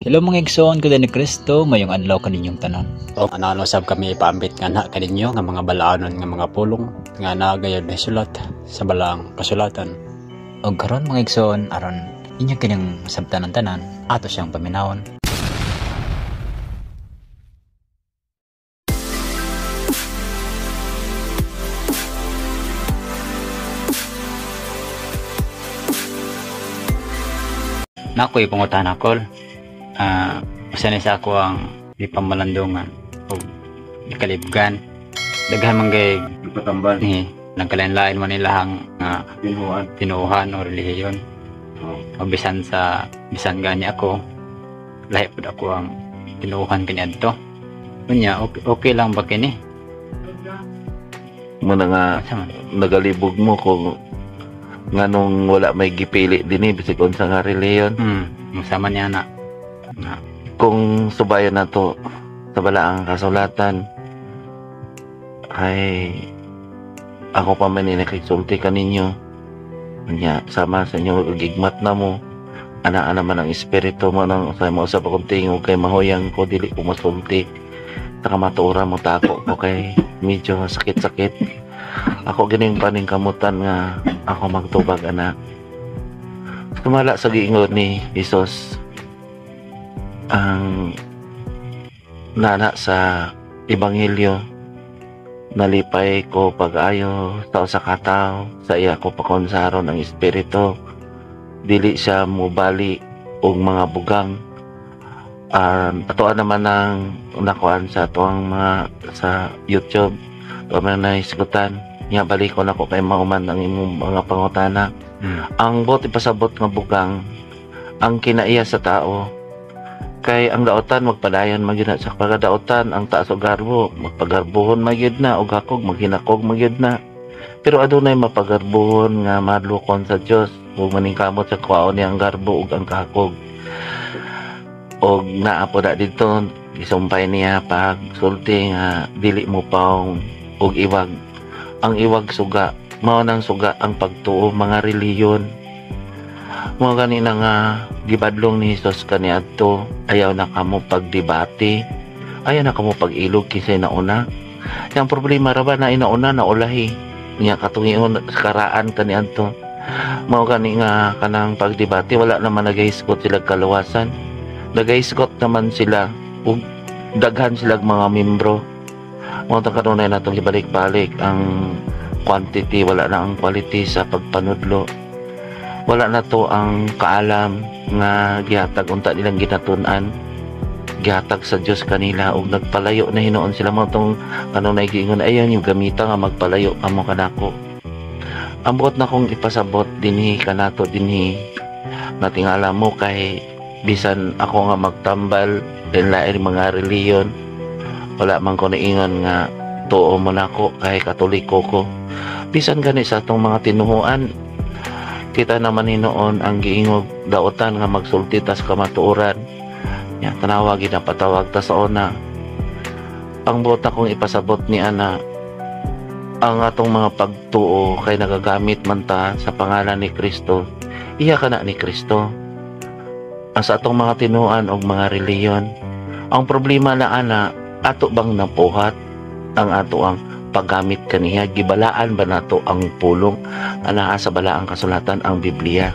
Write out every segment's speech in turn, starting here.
Hello mga igsoon ko ni Kristo, mayong adlaw kaninyong tanan. O ano sab kami ipaambit nga na kaninyo nga mga balaanon nga mga pulong nga nagayod na sulat sa balaang kasulatan. Og karon mga igsoon, aron inyo kining masabtan ang tanan, ato siyang paminawon. Nakoy pangutana kol. Usa ni sa ako ang gipamalandungan og gikalibgan. Daghan man kay Ipatambal. ni nagkalain-lain man nila ang Tinuan. tinuohan o relihiyon. Oh. O bisan sa bisan gani ako, lahi pud ako ang tinuohan kaniadto. Unya, okay lang ba kini? Muna nga Unsa man? nagalibog mo kung nganong wala may gipili dinhi bisag unsa nga relihiyon. Masama niya na. Na Kung subayon nato sa balaang kasulatan ay ako pa man nakigsulti kaninyo. Nya sama sa inyo gigmat na mo. Ana naman ang espiritu mo nang sa mo sa akong tingog kay mahoyang ko dili ko masulti. Sa kamatuoran mo tako ko kay medyo sakit-sakit. Ako gining paning kamutan nga ako magtubag ana. Sumala sa giingon ni Hesus ang nana sa ebanghelyo, nalipay ko pag-ayo sa usa ka tawo sa iya ko pakonsaron ang espiritu, dili siya mobali og mga bugang. Atoa naman ang nakuan sa atuang mga sa YouTube, atoa man nahisgutan nya, balikon ako kay mauman ang imong mga pangutana. Ang buot ipasabot nga bugang ang kinaiya sa tao kay ang daotan magpadayon man gyud na sa pagadaotan, ang taas og garbo magpagarbuhon man gyud na, og hakog maghinakog man gyud na, pero adunay mapagarbuhon nga madlokon sa Dios ug maningkamot sa kuwaon niya ang garbo ug ang kahakog. Og naa po na didto gisumpay niya pag sulti nga dili mo paong og iwag. Ang iwag suga, mao nang suga ang pagtuo mga relihiyon. Mao gani na nga gibadlong ni Hesus kaniadto, ayaw na kamo pagdebate, ayaw na kamo pag-ilog kinsay nauna. Yang problema ra ba na inauna na ulahi nya katungion karaan kaniadto. Mao gani nga kanang pagdebate wala naman nagahisgot sila kaluwasan. Nagahisgot naman sila ug daghan sila mga membro. Mao ta kanunay natong ibalik-balik ang quantity, wala na ang quality sa pagpanudlo. Wala na to ang kaalam nga gihatag unta nilang ginatun-an, gihatag sa Dios kanila ug nagpalayo na hinuon sila. Mao tong kanunay giingon, ayan yung gamita nga magpalayo kamo kanako. Ang buot na kong ipasabot dinhi kanato dinhi natingala mo kay bisan ako nga magtambal lain mga relihiyon, wala man ko naingon nga tuo mo nako kay Katoliko ko. Bisan gani sa atong mga tinuhuan, kita naman hinuon ang giingog daotan nga magsulti tas kamatuoran. Ya, tanawa ginapatawag ta sa una. Ang buot akong ipasabot ni ana, ang atong mga pagtuo kay nagagamit man ta sa pangalan ni Kristo, iya kana ni Kristo. Ang sa atong mga tinuan og mga relihiyon, ang problema na ana, ato bang napuhat ang ato ang paggamit kaniya? Gibalaan ba nato ang pulong anaa sa balaang kasulatan, ang Biblia?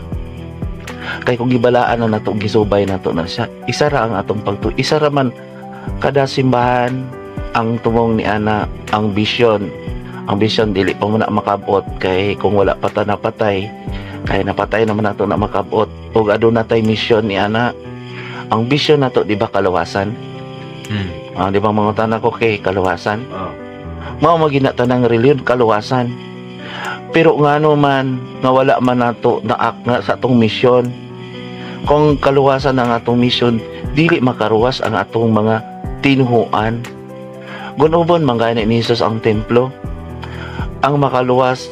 Kay kung gibalaan na nato, gisubay nato na siya, isa ra ang atong pagtuo, isa ra man kada simbahan ang tumong ni ana ang vision. Ang vision dili pa mo na makabot kay kung wala pa ta napatay, kay napatay naman nato na makabot ug aduna tay mission ni ana. Ang vision nato di ba kaluwasan? Di ba mga tanan ko kay kaluwasan? Oh. Mao magina tanang reliyon kaluwasan. Pero ngano man nga wala man nato naak nga sa atong misyon. Kung kaluwasan ang atong misyon, dili makaruwas ang atong mga tinuhuan. Gunubon man gani ni Jesus ang templo. Ang makaluwas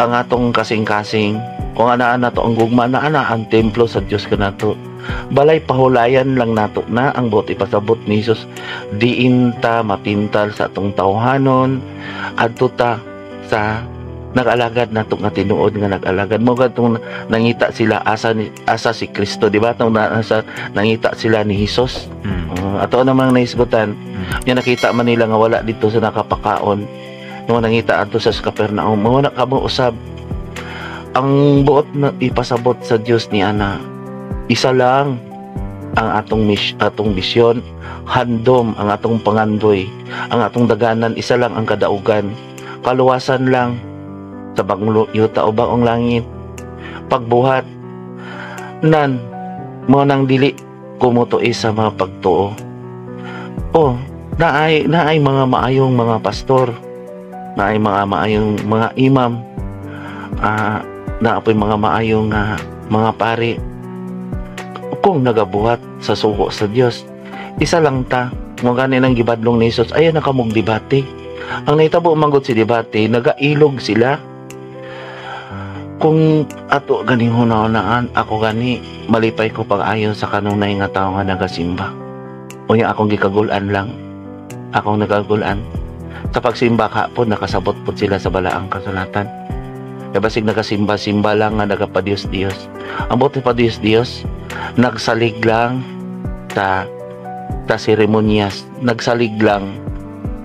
ang atong kasing-kasing. Kung anaan nato ang gugma, naa ang templo sa Dios kanato. Balay pahulayan lang nato na ang buot ipasabot ni Jesus. Diin ta mapintal sa atong tawhanon, adto ta sa Nag-alagad nato nga tinuod nga nag-alagad mo gatong nangita sila asa ni, asa si Kristo, di ba? Tong nasa nangita sila ni Hesus. Ato namang nahisgutan. Nya nakita man nila nga wala dito sa nakapakaon. Nga nangita adto sa Capernaum, mao na kamo usab. Ang buot na ipasabot sa Dios ni ana, isa lang ang atong misyon, handom ang atong pangandoy, ang atong daganan, isa lang ang kadaugan, kaluwasan lang sa bagong yuta o bagong langit. Pagbuhat nan mo nang dili kumutuis sa mga pagtuo. Oh, naay naay mga maayong mga pastor, naay mga maayong mga imam, naa poy mga maayong mga pari kung nagabuhat sa sugo sa Dios. Isa lang ta mo gani nang gibadlong ni Jesus, ayaw na kamog debate. Ang nahitabo manggod si debate, nagailog sila. Kung ato ganing hunahunaan, ako gani malipay ko pag-ayo sa kanunay nga tawo nga nagasimba. Unya akong gikagulan lang, akong nagagulan sa pagsimba po, nakasabot po sila sa balaang kasulatan. Kaya basig nagasimba-simba lang nga nagapadiyos-diyos. Ang buot pa-Diyos-Diyos, nagsalig lang ta ta seremonyas, nagsalig lang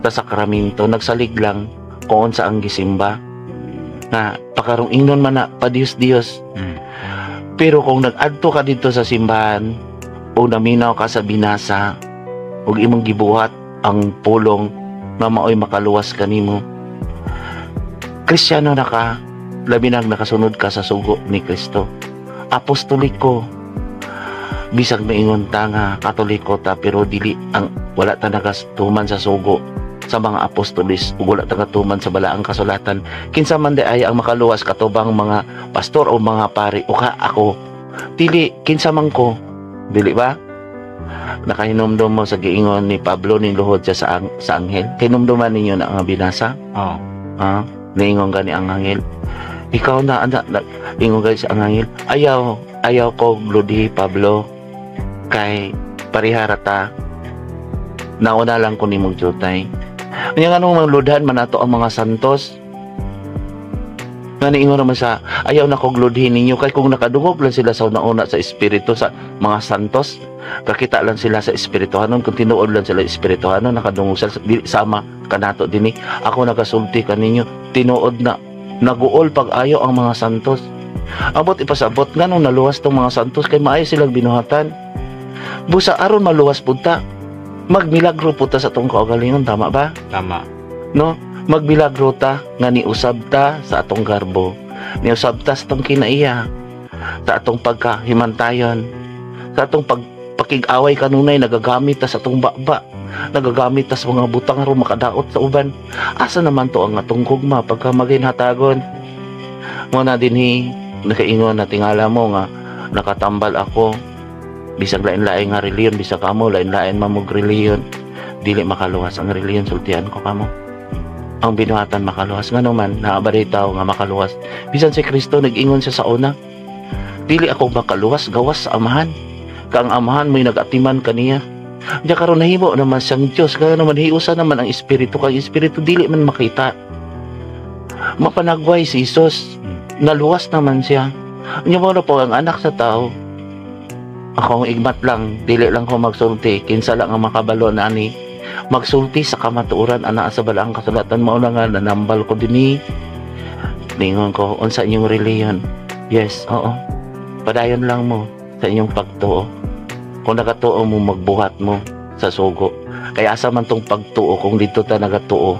ta sakramento, nagsalig lang kung sa ang gisimba. Nga pakarong ingnon man na pa-Diyos-Diyos. Pero kung nag-adto ka dito sa simbahan o naminaw ka sa binasa ug imong gibuhat ang pulong nga maoy makaluwas kanimo, Kristiyano na ka, labi nang nakasunod ka sa sugo ni Kristo. Apostoliko. Bisag maingon ta nga Katoliko ta, pero dili ang wala ta nagatuman sa sugo sa mga apostolis ug wala ta nagatuman sa balaang kasulatan. Kinsa man di ay ang makaluwas, katubang mga pastor o mga pari o ka ako? Dili, kinsa man ko, dili ba? Nakahinumdum mo sa giingon ni Pablo, ni luhod siya sa anghel? Hinumduman ninyo na ang binasa? Oo. Ah, niingon gani ang anghel, ikaw na anak na, ingon gani sa ang anghel, "Ayaw, ayaw ko ludi, Pablo, kay parihara ta, nauna lang ko nimong jutay." Unya nganong mangludhan man ato ang mga santos? Nga niingon naman sa, "Ayaw na kog ludhin ninyo," kay kung nakadungog lang sila sa una-una sa espiritu sa mga santos, kakita lang sila sa espirituhanon, kung tinuod lang sila espirituhanon, nakadungog sila dili sama kanato dinhi. Ako nagasulti kaninyo, tinuod na naguol pag-ayo ang mga santos. Abot ipasabot, nganong naluwas tong mga santos? Kay maayo silang binuhatan. Busa aron maluwas pud ta, magmilagro pud ta sa atong kaugalingon, tama ba? Tama. No, magmilagro ta nga niusab ta sa atong garbo, niusab ta sa atong kinaiya, sa atong pagkahimantayon, sa atong pagpakig-away kanunay. Nagagamit ta sa atong baba, nagagamit ta sa mga butang aron makadaot sa uban. Asa naman to ang atong gugma pagka maginhatagon mo na dinhi? Nakaingon na tingala mo nga nakatambal ako, bisag lain-lain nga reliyon, bisag kamo lain-lain man mog reliyon, dili makaluwas ang reliyon. Sultian ko kamo, ang binuhatan makaluwas. Ngano man naabaritaw nga makaluwas? Bisan si Kristo, nag-ingon siya sa una, "Dili ako makaluwas gawas sa Amahan," kang Amahan mo'y nag-atiman kaniya. Diya karon nahimo naman siyang Dios, kaya naman hiusa naman ang espiritu, kang espiritu dili man makita. Mapanagway si Jesus, naluwas naman siya. Nya mo na po ang anak sa tao. Ako ang igmat lang, dili lang ko magsulti, kinsa lang ang makabalo na ani. Magsulti sa kamatuoran ana sa balaang kasulatan. Mao na nga nanambal ko dinhi. Ningon ko, unsa inyong reliyon? Yes, oo. Padayon lang mo sa inyong pagtuo. Kung nagatuo mo, magbuhat mo sa sugo. Kaya asa man tong pagtuo kung dito ta nagatuo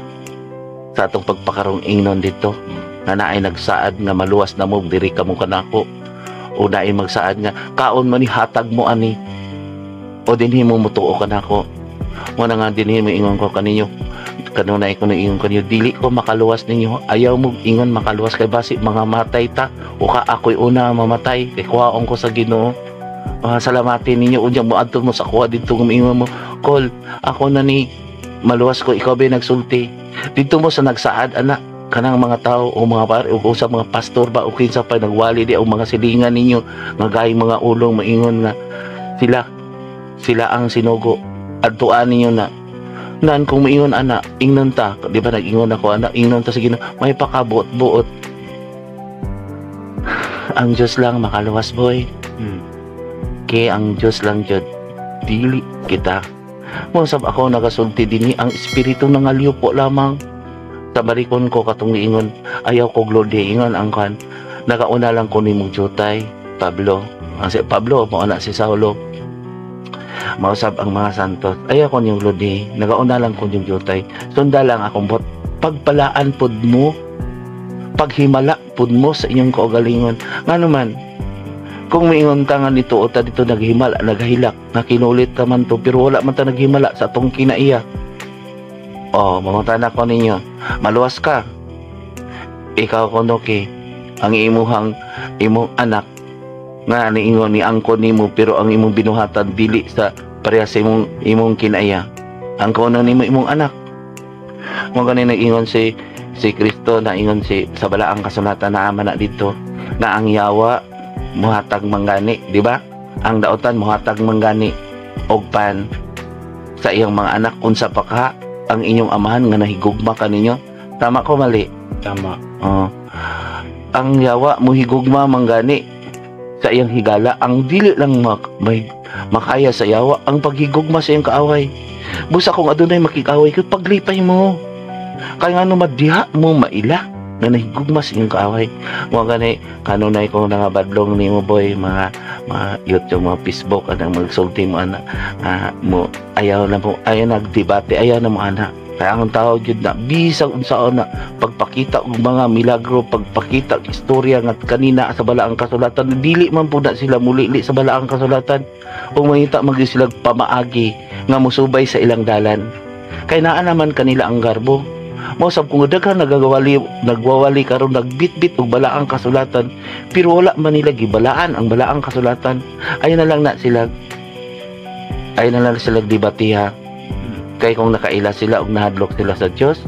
sa atong pagpakarong ingnon dito nga naay nagsaad nga maluwas na mo, diri ka mo kanako, o naay magsaad nga kaon man ni, hatag mo ani, o dinhi mo mutuo kanako. Mo na nga dinhi mo ingon ko kaninyo, kanunay ko na ingon kaninyo, dili ko makaluwas ninyo. Ayaw mo ingon makaluwas kay basi mga matay ta o ka ako'y una mamatay kay kuhaon ko sa Ginoo. Salamatin ninyo. Unya mo adto mo sa kuha dito, ingon mo, "Kol, ako na ni maluwas ko, ikaw ba nagsulti dito mo sa nagsaad ana kanang mga tao o mga pare o sa mga pastor ba o kinsa pa nagwali di o mga silingan ninyo nga gayong mga ulong maingon nga sila sila ang sinugo, adtuan ninyo na nan." Kung maingon ana, ingnon ta, di ba? Nag-ingon ako ana, ingnon ta sa Ginoo, may pakabuot-buot. Ang Diyos lang makaluwas, boy. Kay ang Diyos lang jud, dili kita. Mao sab ako nagasulti dinhi, ang espiritu nangaliw po lamang. Sa balikon ko katong giingon, ayaw ko glodi, ingon ang kan. Nagauna lang ko nimong jutay, Pablo. Ang si Pablo, mao na si Saulo. Mausab ang mga santos. Ayaw ko niyong lodi, nagauna lang ko niyong jutay. Sunda lang akong bot. Pagpalaan pod mo, paghimala pod mo sa inyong kaugalingon. Ngano man, kung miingon ta nga nito o ta dito naghimala, naghilak, nga kinulit ta man to, pero wala man ta naghimala sa atong kinaiya. Oh, mangutana ko ninyo, maluwas ka. Ikaw kuno ki, ang imuhang imong anak nga niingon ni angkon nimo, pero ang imong binuhatan dili sa pareha sa imong imong kinaiya. Ang kuno nimo imong anak. Mao gani nag-ingon si si Kristo, naingon si sa balaang kasulatan na ama na dito nga ang yawa muhatag manggani, di ba? Ang daotan muhatag manggani og pan sa iyang mga anak, unsa pa ka ang inyong amahan nga nahigugma kaninyo. Tama ko, mali? Tama. Oh. Ang yawa muhigugma manggani sa iyang higala. Ang dili lang makaya sa yawa ang paghigugma sa iyang kaaway. Busa kung adunay makikaway ko, paglipay mo. Kay ngano madiha mo maila nga nahigugma sa iyong kaaway. Mo gani kanunay ko nangabadlong nimo, boy, mga mga YouTube, mga Facebook, anang magsulti mo ana mo ayaw na mo, ayaw nagdebate, ayaw na mo ana. Kaya ang tao jud na bisag unsaon na pagpakita og mga milagro, pagpakita og istorya nga kanina sa balaang kasulatan, dili man pud na sila mulili sa balaang kasulatan ug mangita man gyud sila pamaagi nga musubay sa ilang dalan. Kay naa naman kanila ang garbo. Mao sab kung daghan nagagawali, nagwawali karon, nagbitbit og balaang kasulatan, pero wala man nila gibalaan ang balaang kasulatan. Ayaw na lang sila debatiha. Kay kung nakaila sila og nahadlok sila sa Dios,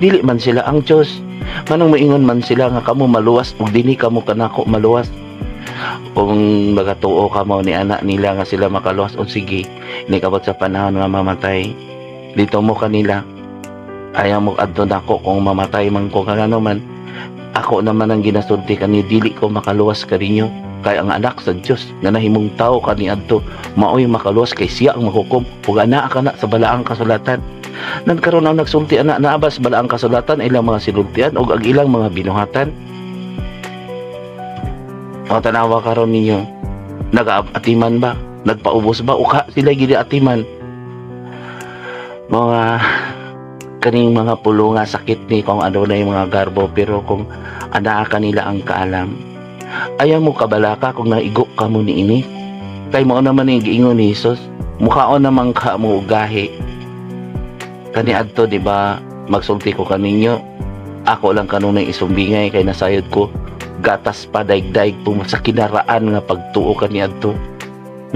dili man sila ang Dios. Manong moingon man sila nga kamo maluwas ug dinhi kamo kanako maluwas. Kung magatuo kamo ni anak nila nga sila makaluwas, o sige, nikabot sa panahon nga mamatay dito mo kanila, ayaw mo adto nako kung mamatay man ko, kangano man ako naman ang ginasulti kani, dili ko makaluwas kaninyo, kay ang anak sa Dios nga nahimong tao kaniadto maoy makaluwas, kay siya ang mahukom ug anaa kana sa balaang kasulatan. Nagkaroon ang nagsulti ana, naabas balaang kasulatan ilang mga sinultian ug ang ilang mga binuhatan. O tanawa karon ninyo, nagaatiman ba, nagpaubos ba, uka sila gidi atiman mga kaning mga pulo nga sakit ni kung ano na yung mga garbo. Pero kung anaa kanila ang kaalam, ayaw mo kabalaka kung naigo ka mo ni ini, kay mao naman yung giingon ni Jesus, mukhaon naman ka mo ugahi kaniadto, di ba? Magsulti ko kaninyo, ako lang kanunay isumbingay kay nasayod ko gatas pa daigdaig po sa kinaraan nga pagtuo kaniadto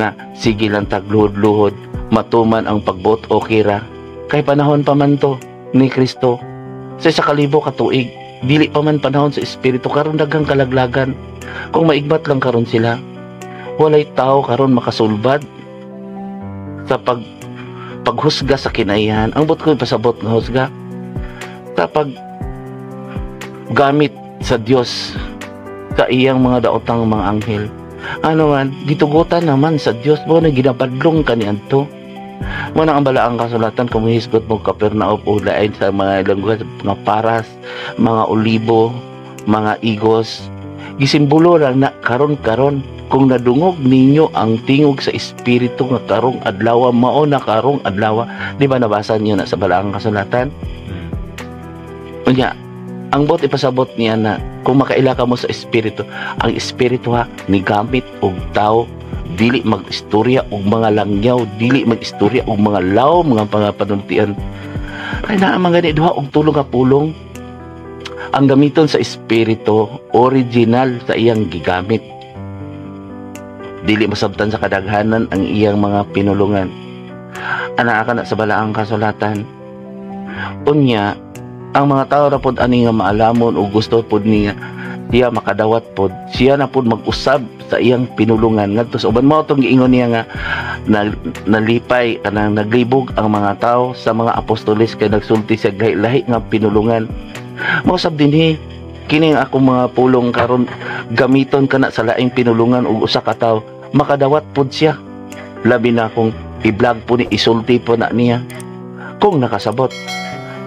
na sige lang tagluhod-luhod, matuman ang pagbuot, okay ra, kay panahon pa man to ni Kristo sa 1,000 ka tuig, dili pa man panahon sa espiritu. Karon daghang kalaglagan. Kung maigbat lang karon sila, walay tao karon makasulbad sa paghusga sa kinaihan. Ang buot ko ipasabot nga husga sa pag gamit sa Dios sa iyang mga daotang mga anghel, ano man gitugutan naman sa Dios mo na ginabadlong kaniadto mo na ang balaang kasulatan. Kung hisgot mo Capernaum o lain sa mga lengguwahe, mga paras, mga olibo, mga igos, gisimbolo lang na karon karon kung nadungog ninyo ang tingog sa espiritu nga karong adlaw, mao na karong adlaw. Di ba nabasa niyo na sa balaang kasulatan? Unya, ang buot ipasabot niya na kung makaila ka mo sa espiritu, ang espiritu ha ni gamit og tao, dili mag-istorya og mga langyaw, dili mag-istorya og mga law, mga pangapanultian. Kay naa man gani duha og tulo nga pulong ang gamiton sa espiritu, original sa iyang gigamit. Dili masabtan sa kadaghanan ang iyang mga pinulungan. Anaa ka na sa balaang kasulatan. Unya, ang mga tao ra pod ani nga maalamon o gusto pod niya siya makadawat pod, siya na pod mag-usab sa iyang pinulungan ngadto sa uban. Mao tong giingon niya nga nalipay kanang naglibog ang mga tao sa mga apostoles kay nagsulti sa lahi nga pinulungan. Mao sab dinhi. Kining akong mga pulong karon, gamiton kana sa laing pinulungan ug usa ka tawo makadawat pud siya. Labi na kung i-vlog po ni, isulti po na niya kung nakasabot.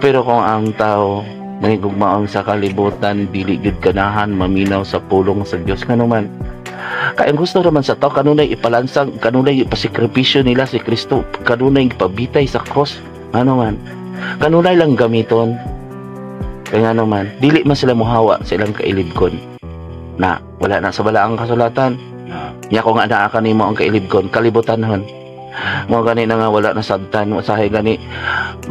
Pero kung ang tao mahigugmaon sa kalibutan, dili gyud ganahan maminaw sa pulong sa Dios. Ngano man? Kay ang gusto raman sa tao, kanunay ipalansang, kanunay ipasakripisyo nila si Kristo, kanunay ipabitay sa cross. Ano man? Kanunay lang gamiton. Kaya nga naman, dili man sila muhawa sa ilang kailibgon. Na, wala na sa balaang kasulatan. Nya kung anaa kanimo ang kailibgon, kalibutan hon. Mo gani na nga wala na sabtan, usahay gani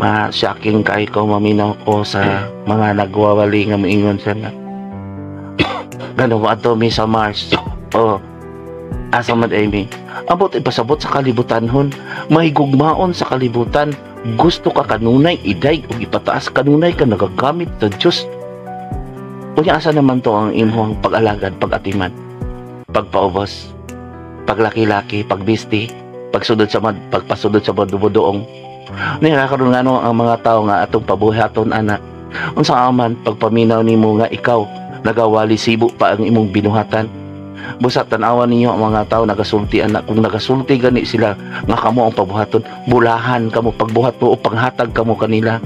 ma-shocking kay ko maminaw ko sa mga nagwawali nga moingon siya nga. Gano mo ato mi sa Mars. Oh. Asa man Amy? Ambot ipasabot sa kalibutan hon. Mahigugmaon sa kalibutan. Gusto ka kanunay iday ug ipataas, kanunay ka nagagamit sa Dios. Unya asa naman to ang imong pag-alagad, pag-atiman, pagpaubos, paglaki-laki, pagbisti, pagsunod sa mad, pagpasunod sa madubudoong. Niya karon nga no, ang mga tao nga atong pabuhaton ana. Unsa aman pagpaminaw nimo nga ikaw nagawali sibo pa ang imong binuhatan? Busa tan-awan ninyo ang mga tao nagasulti ana, kung nagasulti gani sila nga kamo ang pabuhaton, bulahan kamo pagbuhat mo o panghatag kamo kanila.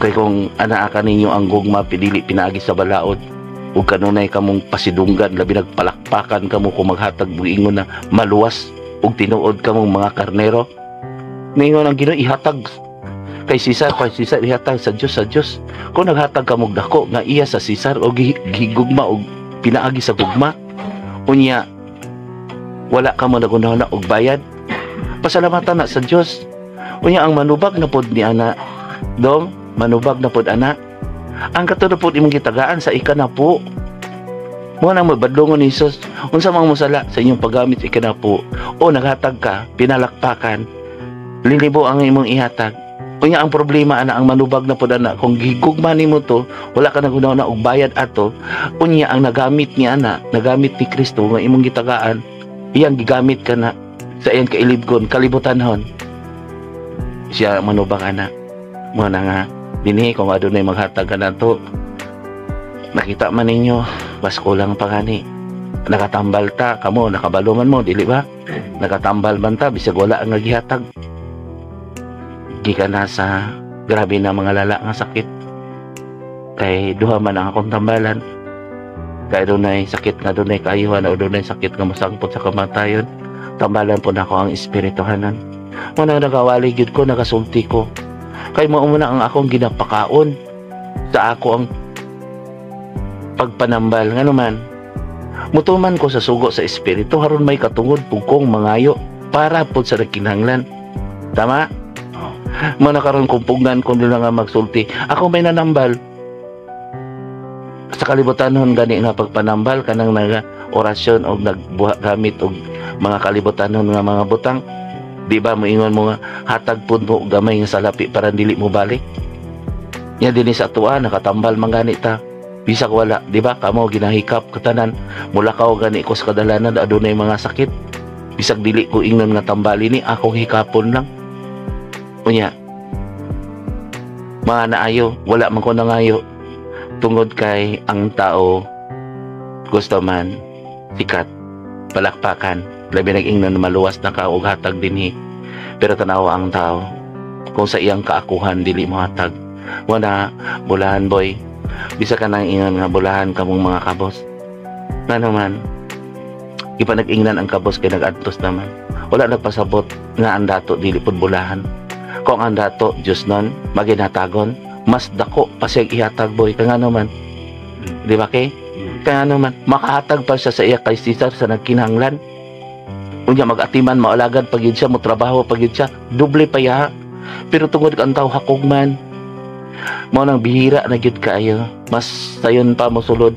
Kay kung anaa ka ninyo ang gugma pidili pinaagi sa balaod ug kanunay kamong pasidunggan, labi nagpalakpakan kamo kung maghatag ingon na maluwas ug tinuod kamong mga karnero. Ningon ang Ginoo, ihatag kay Cesar, kay Cesar ihatag, sa Dios, sa Dios. Kung naghatag kamog dako nga iya sa Cesar o gihigugma og pinaagi sa gugma, unya wala ka mo nagunahuna og bayad, pasalamatan na sa Dios. Unya ang manubag na pod ni ana dong, manubag na pod ana ang kato na pod imong gitagaan sa ikanapo mo nang mabadlongon ni Jesus unsa mang mosala sa inyong paggamit sa ikanapo o naghatag ka pinalakpakan, lilibo ang imong ihatag. Unya ang problema ana, ang manubag na pod ana, kung gigugma nimo to, wala ka nagunahuna og bayad ato. Unya ang nagamit ni ana, nagamit ni Kristo nga imong gitagaan, iyang gigamit ka na sa iyang kailibgon, kalibutanhon siya manubag ana mo na nga dinhi. Kung adunay maghatag ka nato, nakita man ninyo, Pasko lang pa gani, nakatambal ta. Kamo nakabalo man mo, dili ba? Nakatambal man ta bisag wala ang nagihatag gikan na sa grabe na mga lala nga sakit, kay duha man ang akong tambalan, kay dunay sakit nga dunay kaayuhan o dunay sakit nga mosangpot sa kamatayon. Tambalan po nako ang espirituhanan mo na nagawali gyud ko, nagasulti ko, kay mao na ang akong ginapakaon sa ako ang pagpanambal. Ngano man? Mutuman ko sa sugo sa espiritu haron may katungod pug kong mangayo para pod sa nagkinahanglan. Tama? Mo na karon kung pugnan ko nila nga magsulti, ako may nanambal sa kalibutan hon gani nga pagpanambal, kanang naga orasyon o nagbuha gamit og mga kalibutan hon nga mga butang. Di ba moingon mo nga hatag pud mo og gamay nga salapi para dili mo balik nya dinhi sa atoa? Nakatambal man gani ta bisag wala, di ba? Kamo ginahikap katanan, mulakaw gani ko sa kadalanan, adunay mga sakit, bisag dili ko ingnon nga tambali ni, akong hikapon lang. Unya mga naayo, wala man ko nangayo tungod kay ang tao gusto man sikat, palakpakan, labi nag-ingnon na maluwas na ka og hatag dinhi. Pero tanawa ang tao, kung sa iyang kaakuhan dili mo hatag, wala bulahan, boy. Bisa ka nang ingon nga bulahan kamong mga kabos nga naman ipa nag-ingnan ang kabos kay nag-antos naman, wala nagpasabot nga ang dato dili pud bulahan. Kung ang dato Diyos nun maginatagon, mas dako pa siya ihatag, boy. Kaya nga naman, di ba kay kaya naman makahatag pa siya sa iya kay Caesar sa nagkinahanglan. Unya mag-atiman, maalagad pag yun siya, mo trabaho pag yun siya, doble pa ya. Pero tungod ang tao hakog man mo nang bihira na gyud kaayo, mas sayon pa mosulod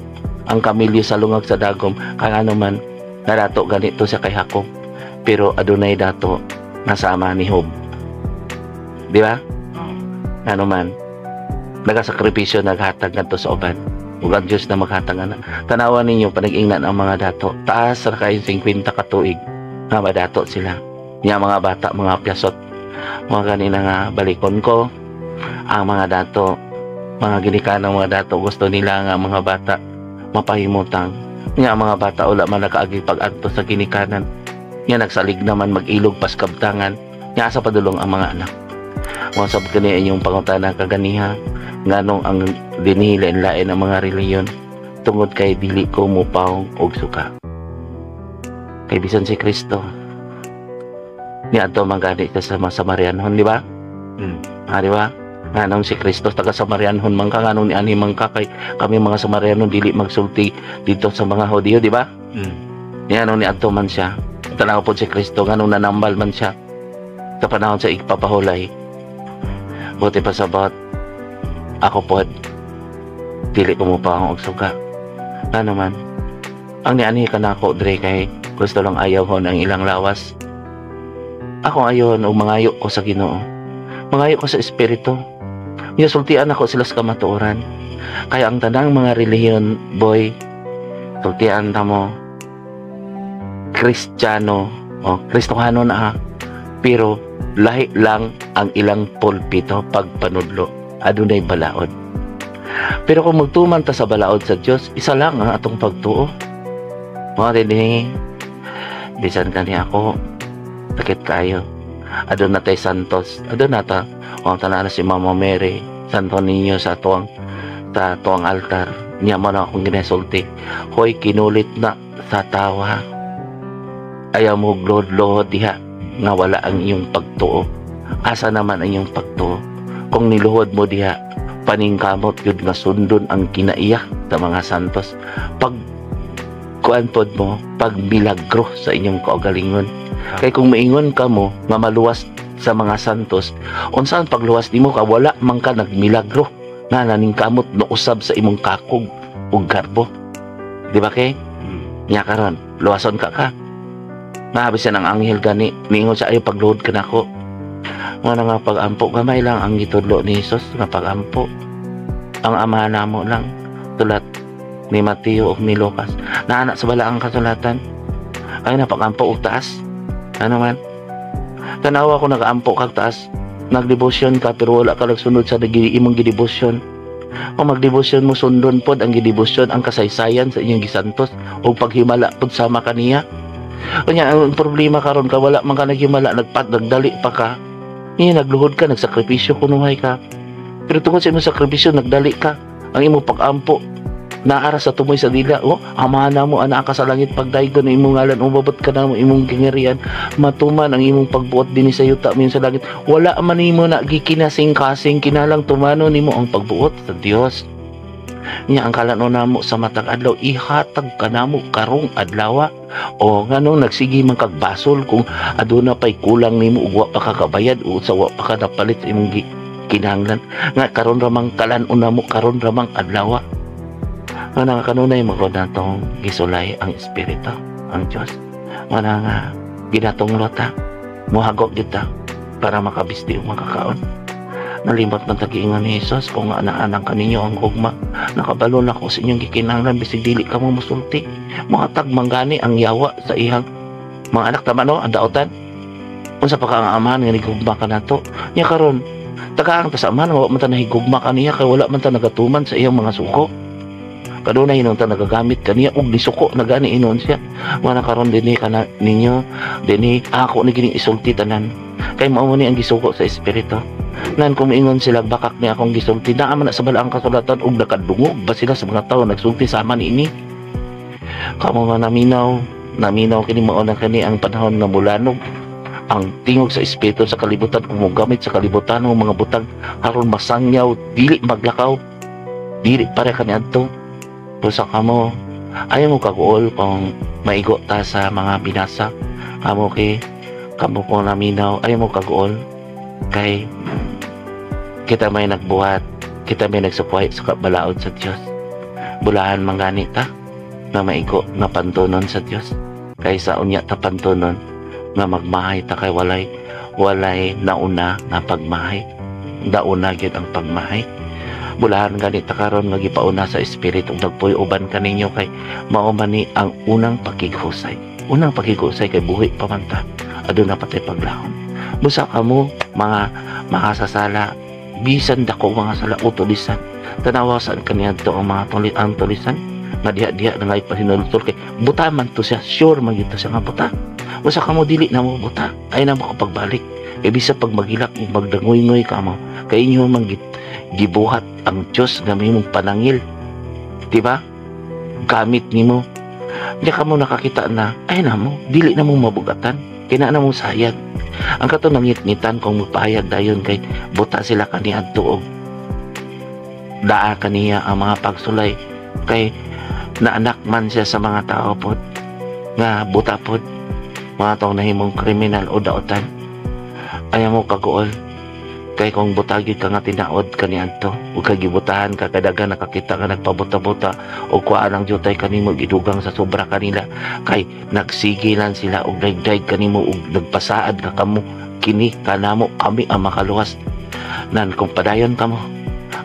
ang kamilyo sa lungag sa dagom. Kaya naman nadato ganito siya kay Jacob, pero adunay dato nasama ni Job, di ba? Ano man, nagasakripisyo, naghatag ngadto sa uban ug ang Diyos na maghatag ana. Tanawa ninyo panag-ingnan ang mga dato, taas ra kayo 50 ka tuig nga madato sila. Nya mga bata, mga piyasot. Mga ganina nga balikon ko ang mga dato. Mga ginikanan, mga dato, gusto nila nga mga bata mapahimutang. Nga ang mga bata wala man nakaagi pag-adto sa ginikanan. Nga nagsalig naman mag-ilog pas kabtangan. Nga asa padulong ang mga anak. Mao sab kani inyong pangutana kaganiha, nganong ang dinhi lain-lain ang mga relihiyon, tungod kay dili ko mupawong og suka. Kay bisan si Kristo, niadto man gani siya sa mga Samarianhon, di ba? Ah, di ba? Nganong si Kristo taga Samarianhon man ka, nganong nianhi man ka, kay kami mga Samarianon dili magsulti dito sa mga Hudiyo, di ba? Nganong niadto man siya. Tanaw pod si Kristo, nganong nanambal man siya sa panahon sa igpapahulay. Buti pa sabot, ako pod, dili ko mupawong og suka. Ngano man, ang nianhi kanako dre kay gusto lang ayawhon ang ilang lawas. Ako ayon og mangayo ko sa Ginoo. Mangayo ko sa Espiritu. Nya sultian ako sila sa kamatuoran. Kaya ang tanang mga relihiyon, boy, sultian ta mo, Kristiyano, o Kristohano na ha, pero lahi lang ang ilang pulpito pagpanudlo. Adunay balaod. Pero kung magtuman ta sa balaod sa Dios, isa lang ang atong pagtuo. Mga dinhi, bisan kani ako, sakit kayo. Aduna tay Santos, aduna ta. O tanan si Mama Mary, Santo Niño sa atuang altar. Niya man akong ginasulti. Hoy, kinulit na sa tawa. Ayaw mo lohod-lohod diha nga wala ang iyong pagtuo. Asa naman ang iyong pagtuo? Kung niluhod mo diha, paningkamot yun nga sundon ang kinaiya sa mga santos. Pag kuan pod mo, pag milagro sa inyong kaugalingon. Kay kung maingon ka mo nga maluwas sa mga santos, unsaan pagluwas nimo ka wala man ka nagmilagro nga naningkamot no usab sa imong kakog ug garbo? Di ba kay? Nya karon, luwason ka ka. Nga bisan ang anghel gani, niingon sa ayo pagluhod ka nako. Nga na nga pag-ampo, gamay lang ang gitudlo ni Jesus nga pag-ampo. Ang Ama namo lang, sulat ni Mateo ug ni Lucas. Naana sa balaang kasulatan. Ay napag-ampo og taas. Ano man? Tanawa ko nag-ampo kag taas. Nagdebosyon ka pero wala ka nagsunod sa imong gidebosyon. Kung magdebosyon mo, sundon pod ang gidebosyon, ang kasaysayan sa inyong gisantos o paghimala pod sama kaniya. Kanya ang problema karon ka wala man ka naghimala, nagpat nagdali pa ka. Niya nagluhod ka, nagsakripisyo kunuhay ka. Pero tungod sa imong sakripisyo nagdali ka. Ang imong pag-ampo naara sa tumoy sa dila. Oh, Ama namo, anaa ka sa langit, pagdaygon ang imong ngalan, umabot ka namo imong gingarian, matuman ang imong pagbuot dinhi sa yuta mayon sa langit. Wala man nimo na gikinasing-kasing, kinalang tumano nimo ang pagbuot sa Dios. Nya ang kalan-on namo sa matag adlaw ihatag kanamo karong adlaw. O nganong nagsige man kag basol kung aduna pay kulang nimo ug wa pa ka kabayad o sa wa pa ka napalit sa imong kinahanglan, nga karon ramang kalan-on namo, karon ramang adlaw? Nga nga kanunay magod natong gisulay ang Espiritu, ang Dios. Nga na nga ginatunglo ta, muhagok kita para makabisti o makakaon. Nalimot man tagiingon ni Jesus, kung nga anaanan kaninyo ang gugma, nakabalo na ko sa inyong gikinahanglan bisig dili ka mo musulti. Muhatag manggani ang yawa sa iyang mga anak, tama no, ang daotan. Unsa pa ka ang amahan nga nigugma ka nato? Nya karon, tagaang ta sa amahan nga wa man ta nahigugma kaniya kay wala man ta nagatuman sa iyang mga suko. Kanunay hinuon ta nagagamit kaniya og nisuko na gani hinuon siya. Mga karon dinhi kana ninyo, dinhi ako ni gining isulti tanan. Kay mao ni ang gisuko sa Espiritu. Nan kung miingon sila bakak ni akong gisulti, naa man na sa balaang kasulatan og nakadungog ba sila sa mga tawo nagsulti sama niini. Kamo nga naminaw, naminaw kini, mao na kini ang panahon nga mulanog ang tingog sa espiritu sa kalibutan kung mogamit sa kalibutan ng mga butang aron masangyaw, dili maglakaw, dili pare kaniadto. Busa kamo, ayaw mo kaguol kung maigo ta sa mga binasa. Kamo kay kamo ko naminaw, ayaw mo kaguol kay kita may nagbuhat, kita may nagsukway sa balaod sa Dios. Bulahan man gani ta na maigo nga pantunon sa Dios kaysa unya ta pantunon nga magmahay ta, kay walay nauna nga pagmahay. Dauna gyud ang pagmahay. Bulahan gani ta karon nga gipauna sa Espiritu ug nagpuy uban kaninyo kay mao man ni ang unang pakighusay. Unang pakighusay kay buhi pa man ta, aduna pa tay paglahom. Busa kamo mga makasasala, Bisan dako mga sala o tulisan. Tanawa saan kaniadto ang mga ang tulisan nga diha-diha na nga ipahinultol kay buta man to siya, sure man gyud to siya nga buta. Usa ka mo dili na mo buta, ay na mo kapagbalik. Kay bisa pag magilak magdangoy-ngoy ka mo, kay inyo man gibuhat ang Dios nga mahimong panangil. Di ba? Gamit nimo. Di ka mo nakakita na ay na mo, dili na mo mabugatan. Kina na mo sayag. Ang kato nangit-ngitan kung magpahayag dayon kay buta sila kaniadto og daa kaniya ang mga pagsulay kay naanak man siya sa mga tao pod nga buta pod, mga taong nahimong kriminal o daotan. Ayaw mo kaguol kay kung butagid ka nga tinaod kaniadto ug kay gibutahan ka kadagan nakakita nga nagpabuta-buta o kuhaan ang jutay kanimo gidugang sa sobra kanila kay nagsige lang sila og daig-daig kanimo ug nagpasaad ka kamo kini kanamo kami ang makaluwas. Nan kung padayon kamo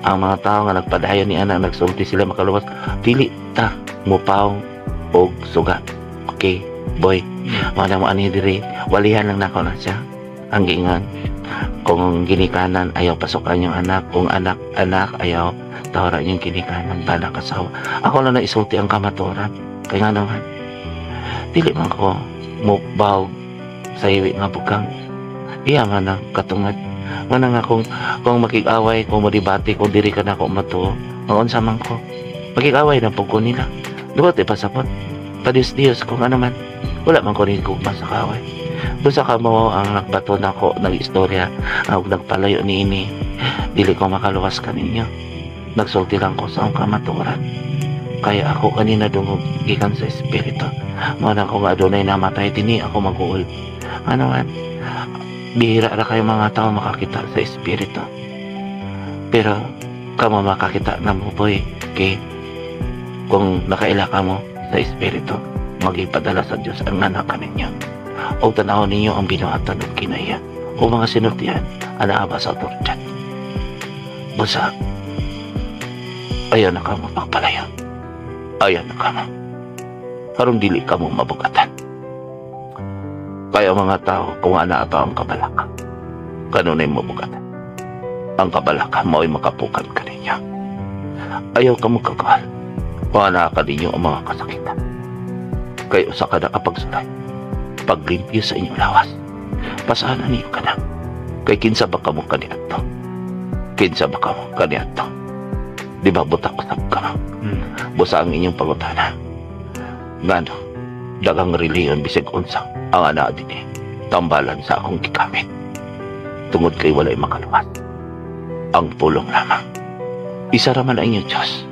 ang mga tao nga nagpadayon ni ana nagsulti sila makaluwas, dili ta mupaw og suga. Okay boy, wala mo ani diri, walihan lang nako na siya ang giingon. Kung ginikanan ayaw pasukan yung anak, kung anak anak ayaw tawra yung ginikanan bala kasawa. Ako lang na isulti ang kamaturan kay nga naman dili man ko mubawg sa hiwi nga bukang iya man ang katungad man nga kung makig-away, kung modibate, kung diri ka na ako matuo, ang unsa man ko makig-away na pug ko nila duot ipasapot padis Dios kung ano man, wala man ko rin gugma sa kaway. Busa ka mo ang nagbato na ako nag-istorya ang nagpalayo ni ini, dili ko makaluwas kaninyo. Nagsulti lang ko sa akong kamatuoran kaya ako kanina dungog gikan sa espiritu mo na ko nga adunay namatay dinhi ako mag-uol. Ano man, bihira ra kayo mga tao makakita sa espiritu, pero kamo makakita na mo boy kay kung nakaila ka mo sa espiritu magipadala sa Dios ang anak ninyo o tanaw ninyo ang binuhatan og kinaya o mga sinultihan anaa ba sa otoridad. Busa ayaw na kamo pagpalayo, ayaw na kamo karon dili kamo mabugatan. Kaya mga tao kung ana pa ang kabalaka kanunay mabugatan ang kabalaka mao'y makapukan kaninyo. Ayaw kamo kagawal kung ana ka ninyo ang mga kasakitan kay usa ka nakapagsulay paglimpyo sa inyong lawas. Pasahan na ninyo kana kay kinsa ba kamo kaniadto, kinsa ba kamo kaniadto? Di ba butak usab kamo? Busa ang inyong pangutana ngano daghang reliyon bisag unsa ang ana dinhi tambalan sa akong gigamit tungod kay walay makaluwas ang pulong lamang. Isa ra man ang inyong Diyos,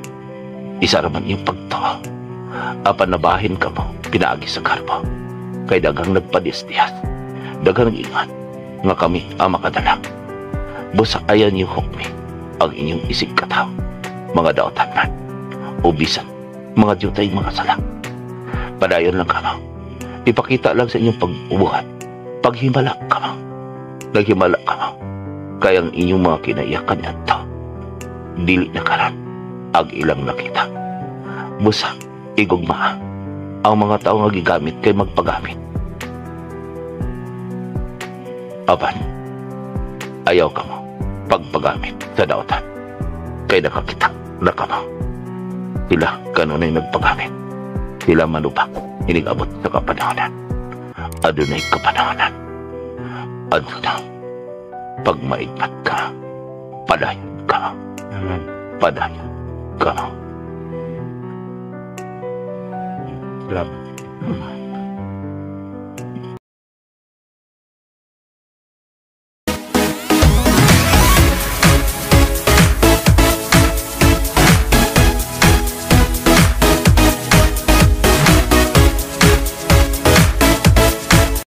isa ra man inyong pagtuo, apan nabahin kamo pinaagi sa garbo kay daghang nagpadisdiyas, daghang ingat nga kami ang makadala. Busa ayaw niyo hukmi ang inyong isig kataw, mga daotan man o bisan mga diyutay mga sala. Padayon lang kamo, ipakita lang sa inyong pag-ubuhat paghimala kamo, naghimala kamo kay ang inyong mga kinaiyakan adto dili na karon ang ilang nakita. Busa igugma ang mga tao nga gigamit kay magpagamit. Apan ayaw kamo pagpagamit sa daotan kay nakakita na kamo sila kanunay nagpagamit, sila manubak inigabot sa kapanahonan. Adunay kapanahonan aduna pag maigmat ka, padayon ka. Amen. Padayon ka. Salamat.